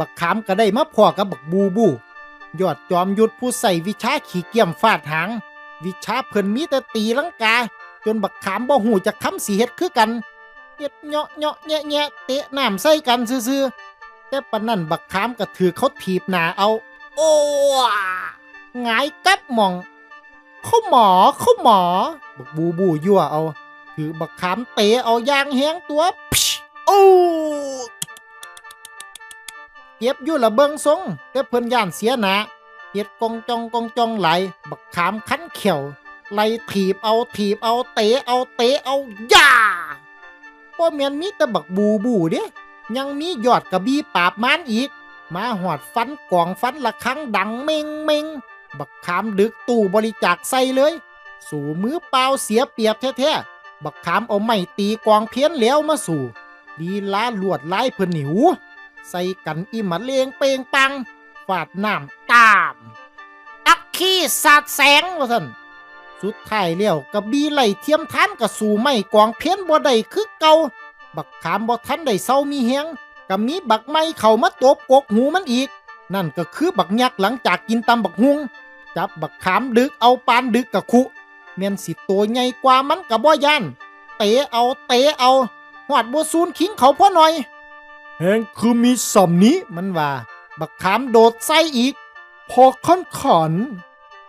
ບັກຂາມກໍໄດ້ມາພໍ້ກັບບັກບູບູ ຍອດຈອມຍຸດຜູ້ໃຊ້ວິຊາຂີ້ກ້ຽມຟາດຫາງ. ວິຊາເພິ່ນມີແຕ່ຕີລັງກາ ຈົນບັກຂາມບໍ່ຮູ້ຈັກຄຳຊິເຮັດຄືກັນ ເຮັດເຍາະເຍາະແຍະແຍະ ເຕະນ້ຳໃສ່ກັນຊື່ໆ. ແຕ່ປານນັ້ນບັກຂາມກໍຖືກເຂົາຖີບໜ້າເອົາ ໂອ້ ຫງາຍກັບໝ່ອງ. ຄຸມໝໍ ຄຸມໝໍ ບັກບູບູຍົວເອົາ ຖືກບັກຂາມເຕະເອົາຢ່າງແຮງຕົວະ ໂອ້ ເຈັບຢູ່ລະເບິ່ງຊົງ ແຕ່ເພິ່ນຢ້ານເສຍໜ້າ ເຮັດກ່ອງຈ່ອງກ່ອງຈ່ອງຫຼາຍ ບັກຂາມຄັນແຂ້ວ ໄລ່ຖີບເອົາ ຖີບເອົາ ເຕະເອົາ ເຕະເອົາ ຢາ! ບໍ່ແມ່ນມີແຕ່ບັກບູບູເດ້ ຍັງມີຍອດກະບີປາບມານອີກ ມາຮອດຟັນກອງຟັນລະຄັງດັງເມັງເມັງ ບັກຂາມດຶກຕູ້ບໍລິຈາກໃສ່ເລີຍ ສູ້ມືເປົ່າເສຍປຽບແທ້ໆ ບັກຂາມເອົາໄມ້ຕີກອງເພນແລ້ວມາສູ້ ລີລາລວດລາຍເພິ່ນນີ້ ຫູ ໃສ່ກັນອີ່ມະເລງເປງປັງ ຟາດນ້ຳຕາມ ອັກຄີສາດແສງວ່າຊັ້ນ. ສຸດທ້າຍແລ້ວກະບີໄລ່ທຽມທານກະສູ້ໄມ້ກອງເພນບໍ່ໄດ້ຄືເກົ່າ. ບັກຂາມບໍ່ທັນໄດ້ເຊົາມີແຮງ ກະມີບັກໃໝ່ເຂົ້າມາຕົບກົກຫູມັນອີກ ນັ້ນກະຄືບັກຍັກຫຼັງຈາກກິນຕຳບັກຫຸ່ງ ຈັບບັກຂາມດຶກເອົາປານດຶກກະຄຸ ແມ່ນຊິໂຕໃຫຍ່ກວ່າມັນກະບໍ່ຢ້ານ ເຕະເອົາ ເຕະເອົາ ຮອດບໍ່ສູນຄິງເຂົາພໍໜ້ອຍ. ແຮງຄືມີສ່ຳນີ້ ມັນວ່າ ບັກຂາມໂດດໃສ່ອີກ ພໍຄັນຂັນ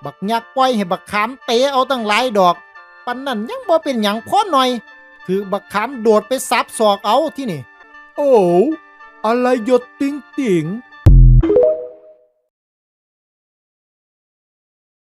ບັກຍັກປ່ອຍໃຫ້ບັກຂາມເຕະເອົາຕັ້ງຫຼາຍດອກ ປານນັ້ນຍັງບໍ່ເປັນຫຍັງພໍໜ້ອຍ ຖືກບັກຂາມໂດດໄປສັບສອກເອົາທີນີ້ ໂອ້ ອະໄລຢົດຕິງໆ